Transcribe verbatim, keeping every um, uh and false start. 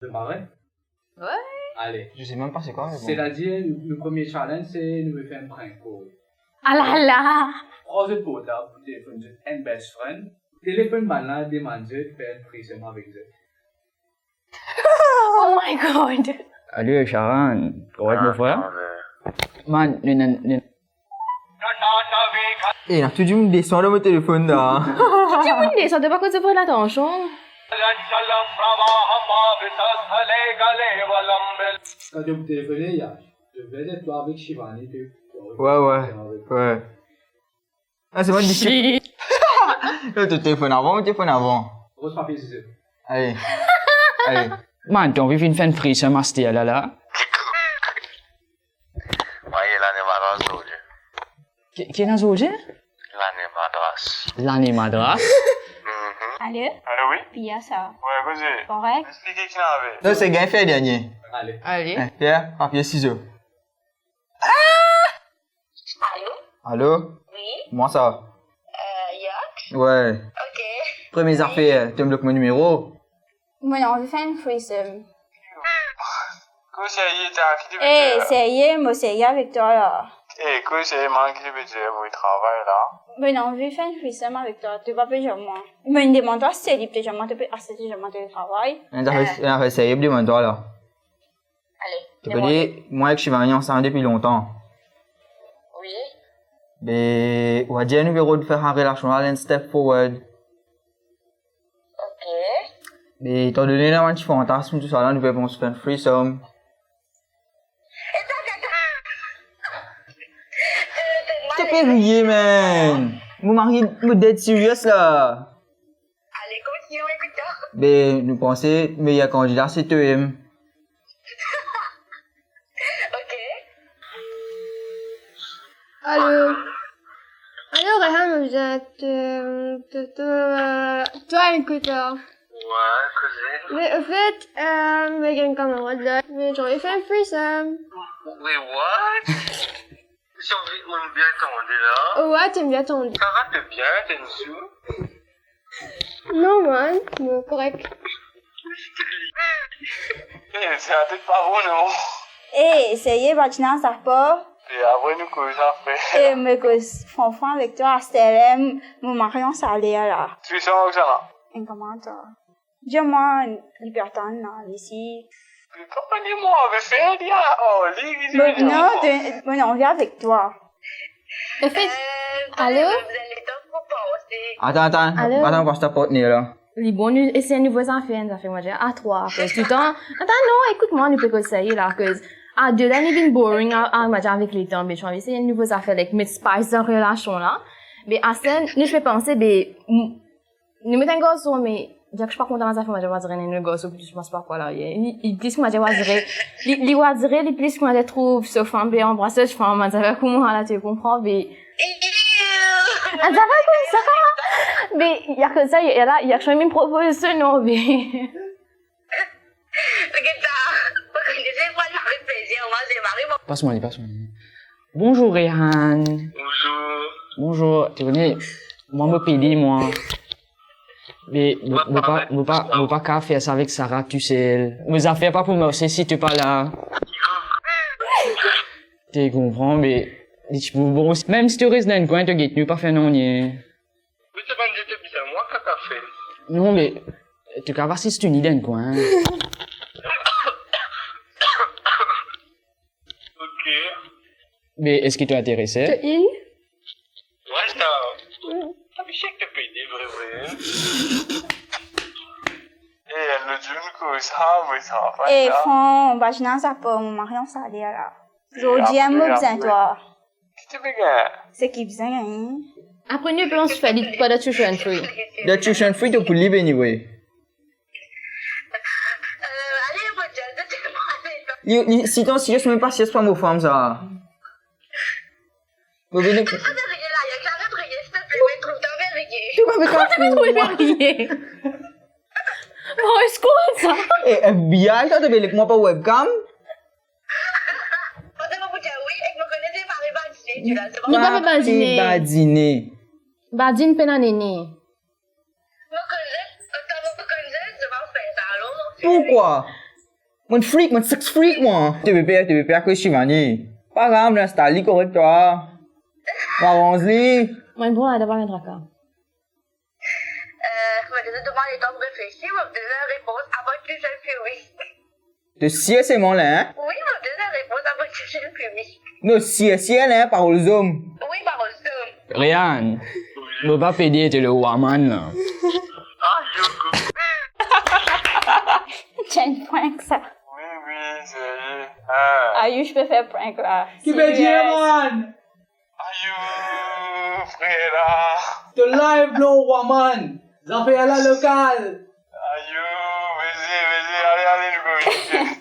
Zot pare? Wi. Ale. Je sais même pas c'est quoi, mais bon. Setadir, nou, nou premie challenge, se nou pe fer enn prank call. Alala. Pran zot portab, telefonn zot enn best friend. Telefonn bann la, demann zot fer enn threesome avek zot. Oh my god. Allô, Sharon. Comment tu vas? Man, le, le, le... Eh, na tou dimoun desann dan mo telefonn la. Ki moun desann, to pa konn se pou latansion. Kan to telefone, ya, to vinn avek Shivani, to... Ouais, ouais. Ouais. Ah, c'est moi qui... Shit. Non, to telefone avan, to telefone avan. Ros papie sizo. Allez. Allez. Man, to anvi vinn fer enn threesome aster la la? Mwa, ye lane madras zordi. Ki, ki ena zordi? Lane madras. Lane madras. Allo? Allo, wi? Pia sa. Wi, koze. Korek? Explike ki ena ave. Non, se gagn fer dernie. Ale. Ale. Eh, Pierre, papie sizo. Allo? Allô? Wi? Kouma sa va? Euh, Yox? Ouais. Ok. Premie zafer, to blok mo nimero. Mo anvi fer enn threesome. Koze serye, ta ki te Eh, serye, mo serye avek twa la. Eh, koze serye, man ki te pe dir, mo travay la. Mo anvi fer enn threesome avek twa, to pa pe zwenn mwa. Mo demann twa si li pe zwenn mwa, to pe asepte zwenn mwa, to travay. Enn zafer, enn zafer serye pou demann twa la. Ale. To pe dir, mwa ek Shivani ansam depi lontan. Wi. Be, ou a dir nou pe rod fer sa relasion la enn step forward. Ok. Be, etan done nou ena bann ti fantasm, tou sa la, nou pe pans fer enn threesome. To pe riye, man. Mo mari, mo dead serious la. Ale, kontinye, ekout. Be, nou panse meyer kandida se twa mem. Ok. Allo. Allo, Rehan, mo bizin to, to, to, euh, twa enn kout la. Ouais, koze. Me anfet, euh, mo gagn kamarad la, me to anvi fer enn threesome. Wait, what? Si on vit, on bien tande la. Oh, ouais, to bien tande. Sarah, t'es bien, t'es une sou. Non, man, mo korek. Eh, sa tet pa bon, non? Eh, serye, pa ti ena sa pa. E apre nou koz apre. Eh, mo koz franfran avek twa, aster la, mo mari an saler la. Threesome avek Sarah. Enn koman twa? Dir mwa, li pe atann la, li si. Li pa dir mwa, be fer li a, oh, li, li, Mo, li, non, li. to, mo anvi avek twa. Anfet, Euh, allo? Vous avez le temps pour penser. Atann, atann. Allo? Atann, pas ta partner la. Li bon, nou esey enn nouvo zafer, enn zafer, mo dir, a twa, akoz toultan. Atann, non, ekout mwa, nou pe koz serye la, akoz a de la, li vinn boring, a, a, mo dir, avek letan, be, to anvi esey enn nouvo zafer, like, met spice dan relasion la. Be, aster, nou pe panse, be, m-, nou met enn garson, me, dir ki mo pa kontan zafer, mo dir, mo dir, enn garson, plis, mo pa kwa la, ye. Li, li plis, mo dir, mo dir, li, li, mo dir, li plis, mo dir, trouv so fam, be, anbras so fam, mo dir, kouma la, to konpran, be, Ah, sa va koumsa? Be, ya koumsa, ya la, ya ki mo propoz so nom, be. Regarde ça. Vous connaissez, moi, avec plaisir, moi, j'ai marié mon... Pas mwa li, pas mwa li. Bonjour, Rehan. Bonjour. Bonjour. To kone, mwa, mo pede, mwa. Me, mo, mo pa, mo pa, mo pa kav fer sa avek Sarah tousel. Mo zafer pa pou marse si to pa la. To konpran, me, li ti pou bon. Mem si to res dan enn kwin, to get nou, pa fer nanye. Me to bann de bizin, mwa, kaka fer. Non, me, to kav asiz touni dan enn kwin. Ok. Me, eski to interese? To in? Ouais, sa. Sa, mi sek to pede, vre, vre. Eh, lot zour nou koz sa, me sa va pa Eh, sa. fran, pa ti ena sa pa, mo mari an saler la. Zordi, Apre, mo bizin apre. twa. Ki to pe gagn? Seki bizin gagn. Apre nou pe anvi fer li pa dan tuition free. Dan tuition free, to pou lib anyway. Euh, allez, mon Dieu, je te demande. Li, li, si to, si to mem pa, si pa mo fam sa. Mo vini. Arrête de rire là, il y a que arrête de rire, s'il te plaît, mais trouve ta mère, Ricky. To pa met sa pou mwa. Bon, eskout sa. Eh, F B I, to, to pe lek mwa par webcam? Attends, mon Dieu, oui, et me connaissez par les badinés, tu l'as, c'est Nou pa pas pe badine. Badine. Badin pena nene. Me connaît, attends, me connaît, je vais faire ça, alors, mon Dieu. Pourquoi? Mo'nn freak, mo'nn sex freak, mwa. To pe per, to pe per akoz Shivani. Pa grav, mo install li korek, twa. Mo aranz li. Mo'nn pran la, pa gagn traka. Euh, mo donn twa letan pou reflesir, mo donn repons avan ki zot fini. To sir se mwa la, hein? Wi, mo donn repons avan ki zot fini. Non, sir, sir, hein, parol zom. Wi, parol zom. Rehan, mo pa pe dir to le waman la. Ti enn prank sa. Wi, wi, serye. Ah. Ayoush pe fer prank la. Ki pe dir, man? Ayo, frer la. To live lor waman. Zafer la lokal. Ayo, vezi, vezi, ale, ale, nou koz.